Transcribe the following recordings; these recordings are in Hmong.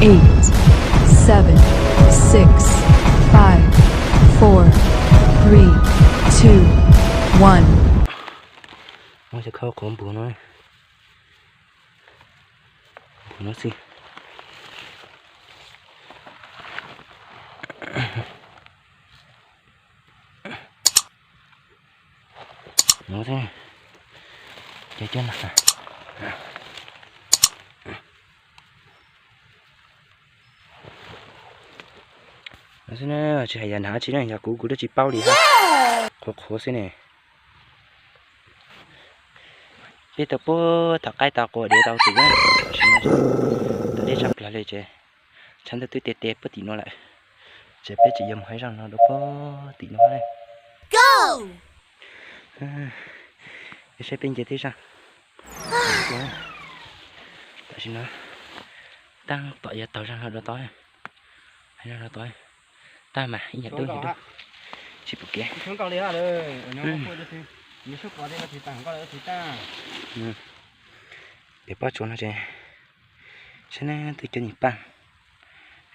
Eight, seven, six, five, four, three, two, one. Muab cov khau qhuav npus no, npus no xwb. No xwb, cov cov no. No xwb na, tsis hais yam nag tsi na, yog kuv kuv twb tsis paub li. Qhuav qhuav xwb ne. Peb tau puag thaum qaib tau qua diav tau tus na, tam sim no tau deb tshaj plaws li ces tshav ntuj twb tia tia puag tim no lawm, ces peb tseem yuav mus hauv zos no rau puag tim no ne. Peb saib peb nce tib zaj. Tam sim no tab tom yuav taug zaj no rau tod, zaj no rau tod, tab mas ib yam dub ib yam dub, tsis pom kev. Pem pob tsuas no ces saib na, twb cov nyuag paj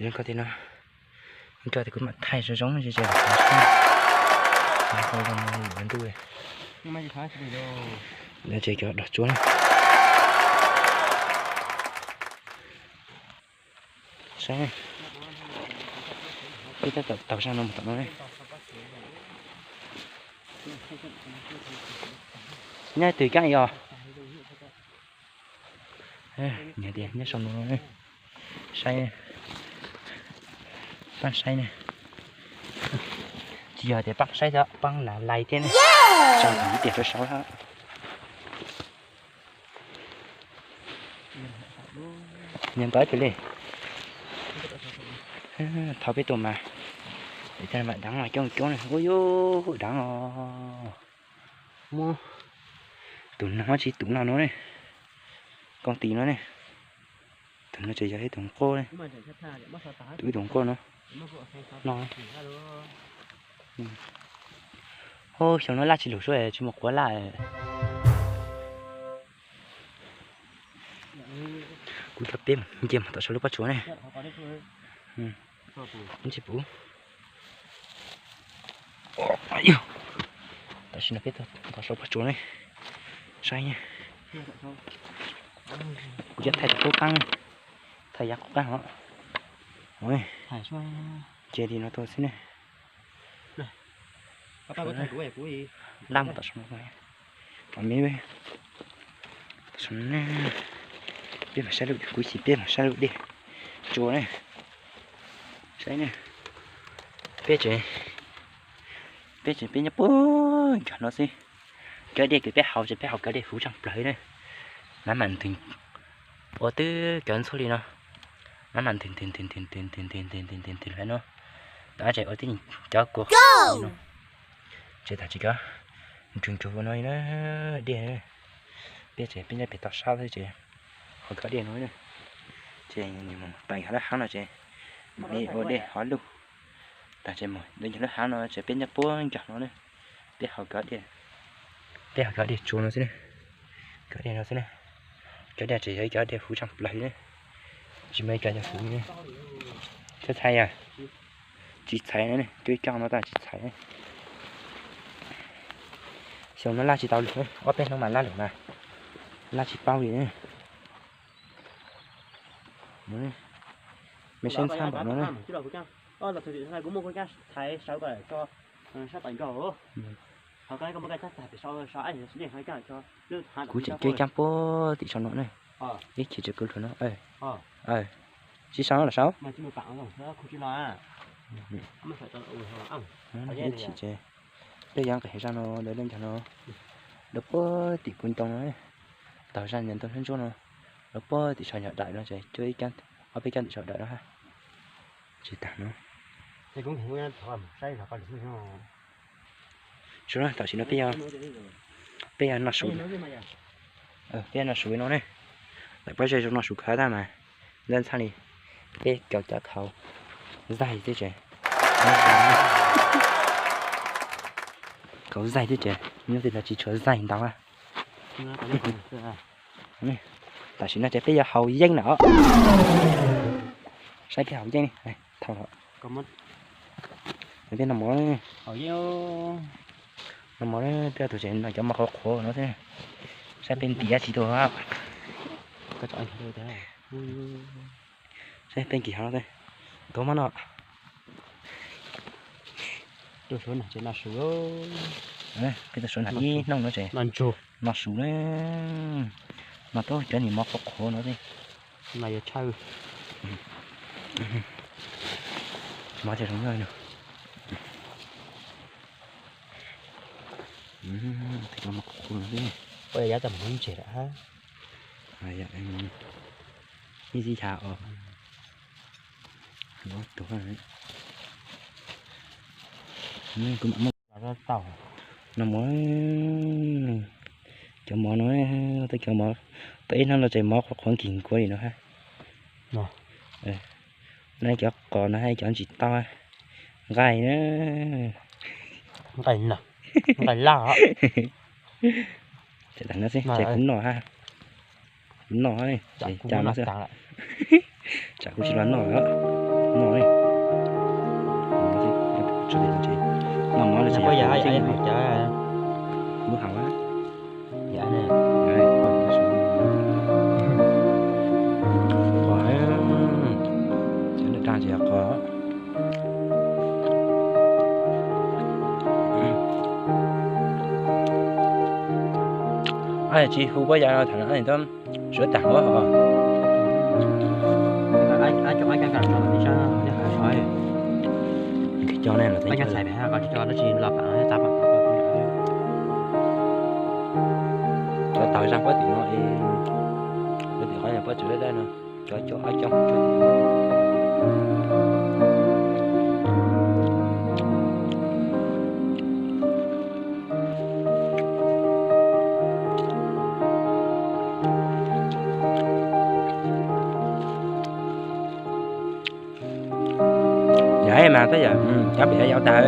zoo nkauj tiag no. Nkauj tiag, kuv mam thaij zoo zoo ces ces zoo zoo ntuj. Ces cov dog tsuas na. Saib, peb tab tom taug zaj no mus tom no ne. Nyob twg kab os? Nyob tias nyob saum no, saib, pab saib ne. Tsis yog tias pab saib xwb, pab nas lais thiab ne. Tso ib tias rau saud hab. Nyob npawg tus li. Thaum peb tuaj mas, peb tuaj mas dab mas coob coob ne, ub yub dab os. Muab tus no tsis tus no no ne, koom tim no ne. Tus no ces yog ib tus nquab ne, tus ib tus nquab no, no. Ub, xyoo no laj tsis lug suab tsis muaj quav laj. Kuv coj peb nce mus tom saum lub pob tsuas ne. Tsis puv. Tam sim no peb tom saum pob tsuas ne, saib. Kuv coj thaij qub qeeb, thaij yav qub qeeb os. Ces li no tau xwb ne. Laj mus tom saum no, tom me, tom saum no ne. Peb mam saib lub, kuv xav peb mam saib lub dej tsuas ne. Saib ne, peb tseem, peb tseem peb nyob puag ncag no xwb. Cov dej kws peb haus ces peb haus cov dej huv tshaj plaws ne. Maj mam nthwv ua twb cov ntxhuab li no, maj mam nthwv nthwv nthwv nthwv nthwv nthwv nthwv nthwv nthwv nthwv nthwv no. Tam ces ua tib cov kua no, ces tag tsis cov nrug nrug no li na, dej. Peb ces peb nyob pem toj sab xwb ces haus cov dej no. Ces mus pais yog lub hav no ces mam li ua dej hov luj. Tag ces mus ntawd yog lub hav no ces peb nyob puag ncag no ne. Peb haus cov dej, peb haus cov dej tsuas no xwb ne. Cov dej no xwb ne. Cov dej ces yog ib cov dej huv tshaj plaws li ne. Tsis muaj ib cov yog huv li ne. Txhais txhais yog tsis txhais ne, cov ib cov no tab tsis txhais. Xyoo no laj tsis tau lug, ob peb hnub mas laj lug mas laj tsis paub li ne. Me saib ntxhab npaum no ne. Kuv tseem coj ib cab puag tim saum no ne. Ib chim tseem kuv hluas no. Tsis saud los saud. Ib chim ces peb yuav nqis zaj no lawv lub ncag no, lawv puag tim kuv ntoo no, taug zaj ntawm ntoo ntsuab ntsuab no, lawv puag tim saum nyuag daim no ces cuab ib cab, ob peb cab tim saum daim no hab. Tsis tas no. Tam sim no peb, peb yuav noj su, peb yuav noj su no ne. Lawv pob zeb zoo noj su kawg tag mas, ntxhab ntxhab li, peb kaus cov khaus zaig xwb ces, khaus zaig xwb ces nyob tej no tsis tshua zaig ntau. Tam sim no ces peb yuav haus yeeb na os. Saib peb hauv yeej, thauj los. Peb noj mov, noj mov, peb tus tsev no cov mov qhuav qhuav no xwb. Saib peb ntim dab tsi tuaj. Saib peb nkim hauv no, tuaj mov no. Peb tuaj suav nag ib hnub no ces noj su na. Noj tau cov niag mov qhuav qhuav no xwb. Mov cov zoo nyob no. Mov qhuav qhuav no xwb. Ua yog tau mus ntses lawm hab. Ib txhia os. Kuv mam muab no mov, cov mov no, cov mov, tau ib hnub no ces mov qhuav qhuav nkig nkuav li no hab. No cov qos no hab cov ntsis taub, nqaij na, nqaij laj. Ces tag no xwb ces kuv noj hab. Kuv noj, cas no xwb. Tsam kuv tsis los noj, noj, noj mov no ces lub hauv. Cov nws dag ces yog qos. Tsis hu puab ya tham suav tag os. Cov tau zaj puab tim no, puab tim qhov puab tsuas dab dab no, cov coj ob coj. Yog mas tab yog cov pem yau tag.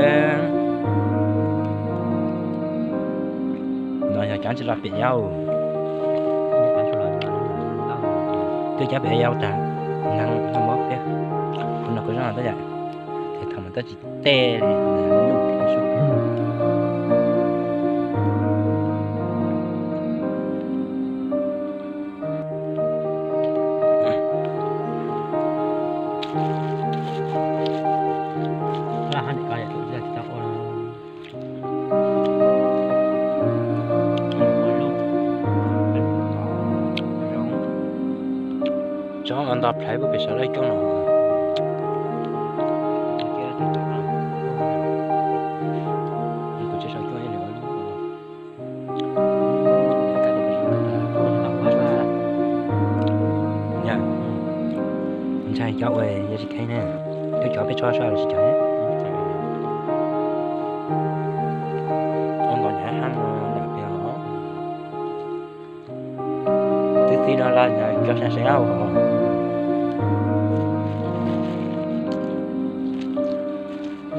No yog cov tsis los pem yau. Twb cov pem yau tag, nag noj mov peb, kuv no kuv zoj tab yom, es thaum mas tab tsis tej li. Tsob nto plhaib puag pem saum laj coob no. Ntshai cov ua yog tsis kheev ne, cov cov peb tsob sab los tsis cov. Ua nkaus nyav hab no nram pliag os. Twb txib no los nyav cov sab sev hab os. Ntawd ces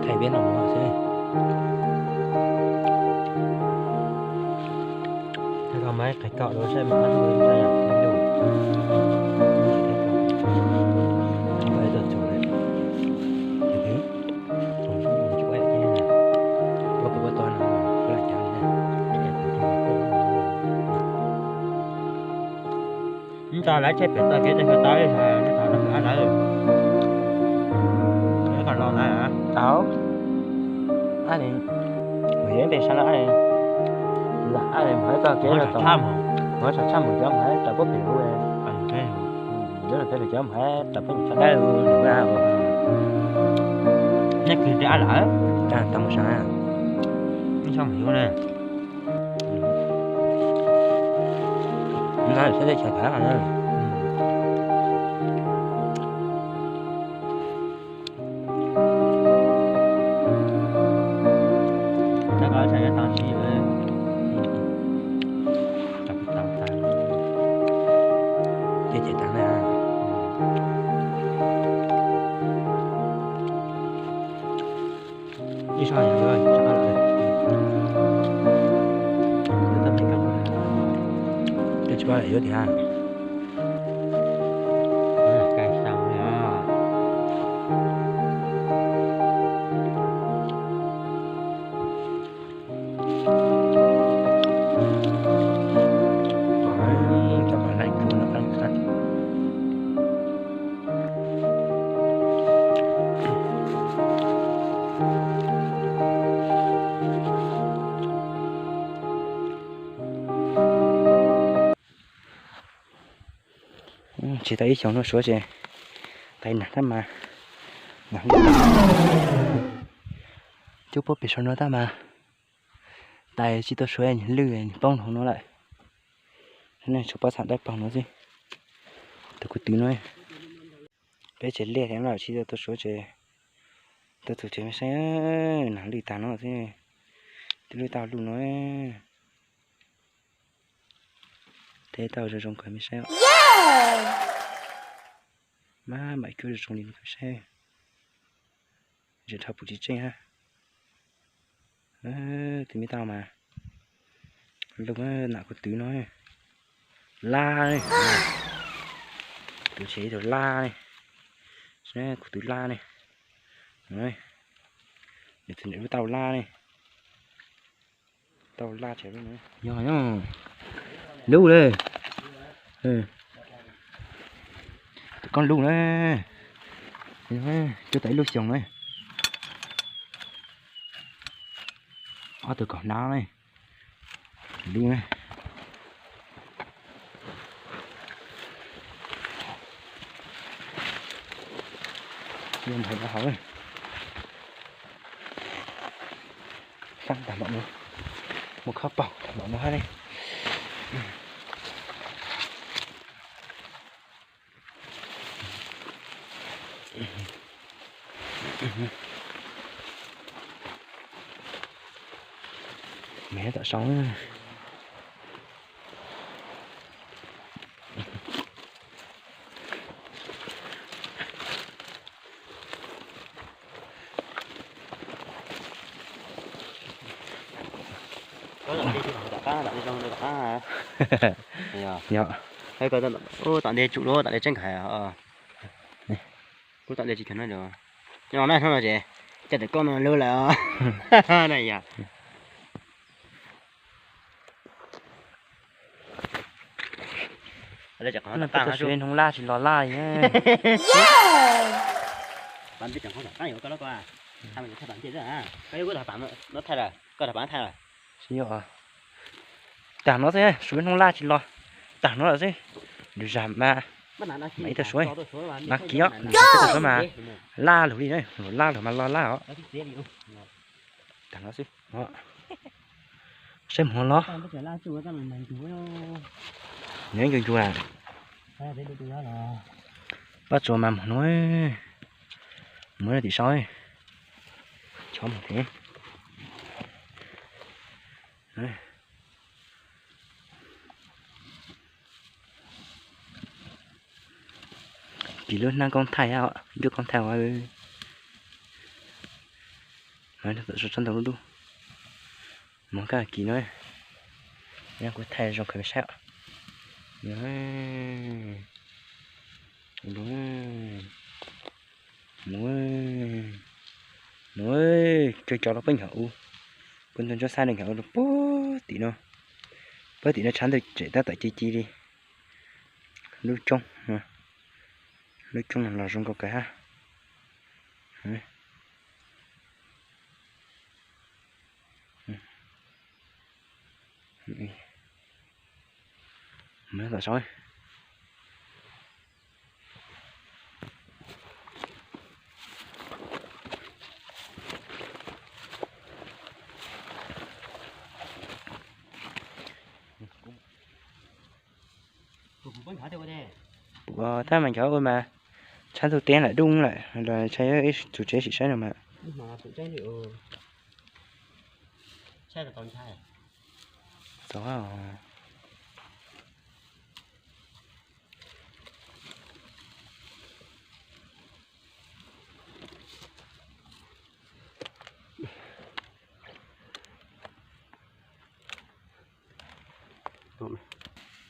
thaij peb noj mov xwb. Thaij koj mas qhais koj dua saib mas ob tug ntsa yom, ntsa yom. Thaij koj ib tug txug li. Thaij thaij. Ua kuv ua tau no, kuv lam cov li na. Ntsa lawv tsheb pem toj kev tej ko tau li, nej thov rau ab lawv. Ab los na. Tau. Ab ni, mus yog ib pem sab no ab ni, lam ab ni mus txog kev no tau. Muab tsam tshaj mus cov mus hais tau puab pem hu. Yuav los tau cov mus hais tau puab mus tshaj dawb hu. Nej kwv tias ab lawm. Tag tau mus sab. Ib sab mus yuav ne. Ntawd saib tej chaw thav na. Tab ko tau si, tau tau tag. Koj yuav tias Tsis tau ib xyoos no suav ces tais nag tab mas, cub puab pem saum no tab mas tais tsis tau suav, lwj poob hauv no lawm. Tshuav pob txha dawb paug no xwb. Tus kuv twv no, peb tsev liaj thiab los tsis tau suav ces tuaj txug tsev me saib, nag lwj tag no xwb, twb lwj tau luj no. Teb tau zoo zoo kawg me saib. Maj mam cuab zoo zoo li no kawg saib. Zem dhau pum tsis tseej hab. Tus me tau mas lug, nam kuv twv no, laj ne, kuv tsev ib tug laj ne, kuv twv laj ne, nws txiv niam lub tau laj ne. Tau laj tsev lub no, yog lub le, tus koj lub na, cuab tau ib lub xyoos na. Ob tug kaum hnab ne, lub na. Nthav hauv, xab tag npaum no, muaj khob paug tag npaum no hab ne. Mej tom sau. Yog, tom ntej tsum lub tom ntej tseeb kawg. Kuv tom ntej tsis kawg no, nyob no ces coj tus koj no lug lawm na yog. Hnub laj tsis los laj li. Tag no xwb, suav hnub laj tsis los, tag no lawm xwb. Lwm zag mas mam ib tug suav, no kiv os, lwm zag tug suav mas laj lug li na, laj lug mas los laj os. Tag no xwb. Saib mus los, nyob ncua ncua, pab tsuas mas mus no, mus tim sau, chov mus thiab. Kiv lub hnab koob thaij, lub koob thaij, tso ntau lub dub, mus kaj kiv no, kuv thaij zoo kawg saib. Mus, mus, cov cov los peb nyuam ub, peb ntug ntsuab xab rau nyuam ub rau puag tim no, puag tim no tshav ntuj tseem tab tom ci ci li. Lub coob, lub coob no los zoo nkauj kawg hab. Mus tom sau. Ua thaj mas cov ua mas tshav ntuj teb lawm dub lawm los ib tug tsev sim saib no mas. Tau.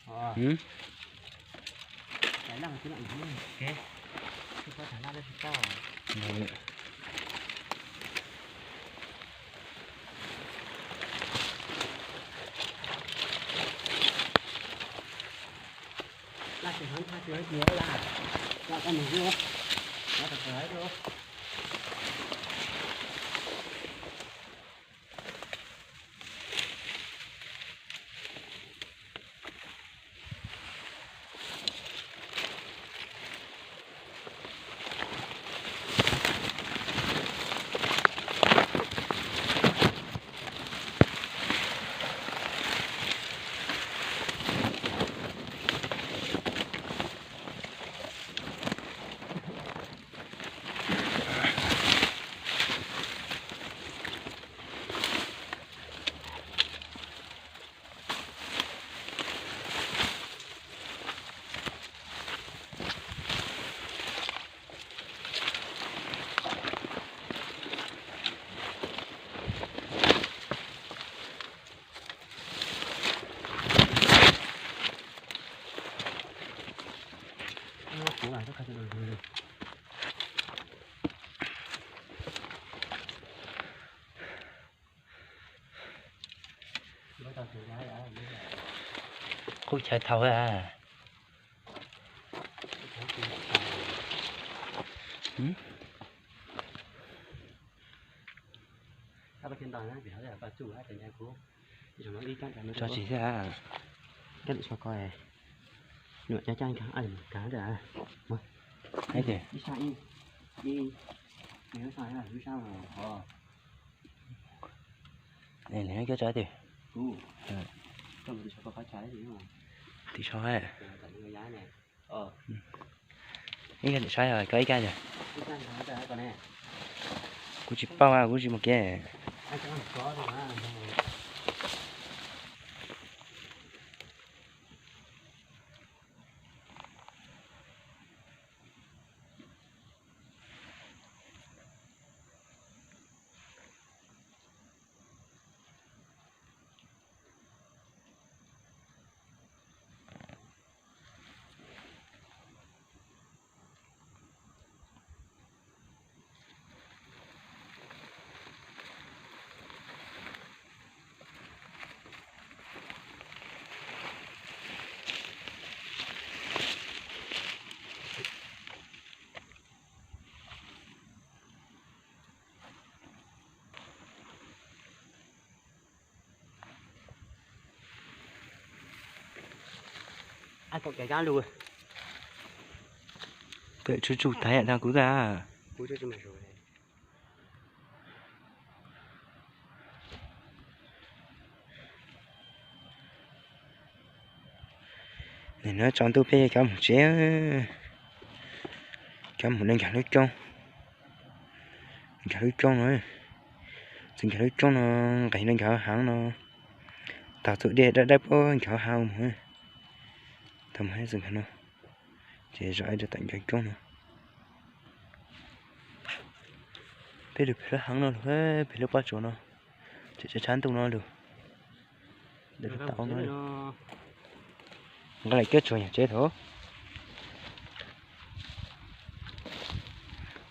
Hm? Qub chaw thaum tso tsis thiab. Ib sab, ib, ib, ib sab, ib sab. Nim no cov tso twg? Tim sau. Ib kab tim saib os, koj ib kab yog. Kuv tsis paub, kuv tsis mus kev. Pem tsuj tsuj tag yam tag kuv tag. Nim no tsaus ntuj peb yuav cov mus tsev, cov mus no nkag lub roob, nkag lub roob no, txawm nkag lub roob no, nqes no nkag hauv heev no, tag txuas dej dawb dawb puag nkag hauv heev mus, tag mus txawm nkag no, ces zom ib rau tom nkag roob no. Peb lug pem lub heev no lug, pem lub pob tsuas no, tseem tshav ntuj no lug. Nqa lawm kiab tsuag nyuag tsev thaum,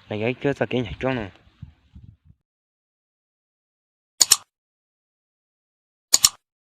lawv yuav kiab txoj kev nyuag roob no.